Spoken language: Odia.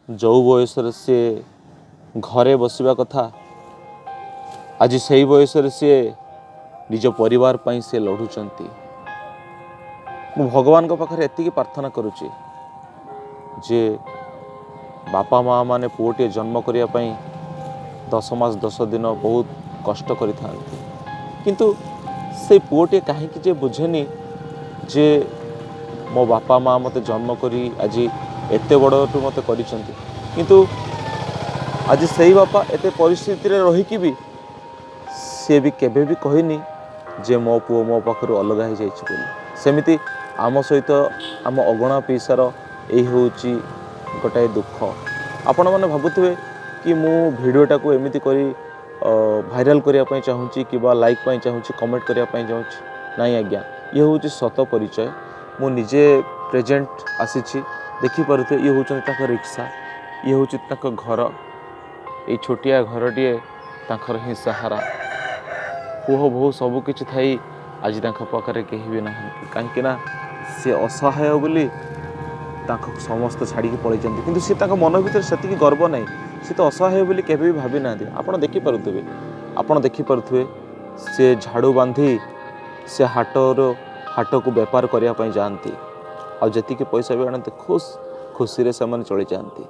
ଯେଉଁ ବୟସରେ ସିଏ ଘରେ ବସିବା କଥା, ଆଜି ସେଇ ବୟସରେ ସିଏ ନିଜ ପରିବାର ପାଇଁ ସିଏ ଲଢ଼ୁଛନ୍ତି। ମୁଁ ଭଗବାନଙ୍କ ପାଖରେ ଏତିକି ପ୍ରାର୍ଥନା କରୁଛି ଯେ ବାପା ମା ମାନେ ପୁଅଟିଏ ଜନ୍ମ କରିବା ପାଇଁ 10 ମାସ 10 ଦିନ ବହୁତ କଷ୍ଟ କରିଥାନ୍ତି, କିନ୍ତୁ ସେଇ ପୁଅଟିଏ କାହିଁକି ଯେ ବୁଝେନି ଯେ ମୋ ବାପା ମା ମୋତେ ଜନ୍ମ କରି ଆଜି ଏତେ ବଡ଼ଠୁ ମୋତେ କରିଛନ୍ତି। କିନ୍ତୁ ଆଜି ସେଇ ବାପା ଏତେ ପରିସ୍ଥିତିରେ ରହିକି ବି ସିଏ ବି କେବେ ବି କହିନି ଯେ ମୋ ପୁଅ ମୋ ପାଖରୁ ଅଲଗା ହେଇଯାଇଛି ବୋଲି। ସେମିତି ଆମ ସହିତ ଆମ ଅଗଣା ପିଇସାର ଏଇ ହେଉଛି ଗୋଟାଏ ଦୁଃଖ। ଆପଣମାନେ ଭାବୁଥିବେ କି ମୁଁ ଭିଡ଼ିଓଟାକୁ ଏମିତି କରି ଭାଇରାଲ୍ କରିବା ପାଇଁ ଚାହୁଁଛି କିମ୍ବା ଲାଇକ୍ ପାଇଁ ଚାହୁଁଛି, କମେଣ୍ଟ କରିବା ପାଇଁ ଚାହୁଁଛି। ନାଇଁ ଆଜ୍ଞା, ଇଏ ହେଉଛି ସତ ପରିଚୟ। ମୁଁ ନିଜେ ପ୍ରେଜେଣ୍ଟ ଆସିଛି। ଦେଖିପାରୁଥିବେ, ଇଏ ହେଉଛନ୍ତି ତାଙ୍କ ରିକ୍ସା, ଇଏ ହେଉଛି ତାଙ୍କ ଘର। ଏଇ ଛୋଟିଆ ଘରଟିଏ ତାଙ୍କର ହିଁ ସାହାରା। ପୁଅ ବୋହୂ ସବୁ କିଛି ଥାଇ ଆଜି ତାଙ୍କ ପାଖରେ କେହି ବି ନାହାନ୍ତି, କାହିଁକି ନା ସେ ଅସହାୟ ବୋଲି ତାଙ୍କୁ ସମସ୍ତେ ଛାଡ଼ିକି ପଳେଇଛନ୍ତି। କିନ୍ତୁ ସେ ତାଙ୍କ ମନ ଭିତରେ ସେତିକି ଗର୍ବ ନାହିଁ। ସେ ତ ଅସହାୟ ବୋଲି କେବେ ବି ଭାବି ନାହାନ୍ତି। ଆପଣ ଦେଖିପାରୁଥିବେ, ସେ ଝାଡ଼ୁ ବାନ୍ଧି ସେ ହାଟକୁ ବେପାର କରିବା ପାଇଁ ଯାଆନ୍ତି ଆଉ ଯେତିକି ପଇସା ବି ଆଣନ୍ତି, ଖୁସିରେ ସେମାନେ ଚଳିଯାଆନ୍ତି।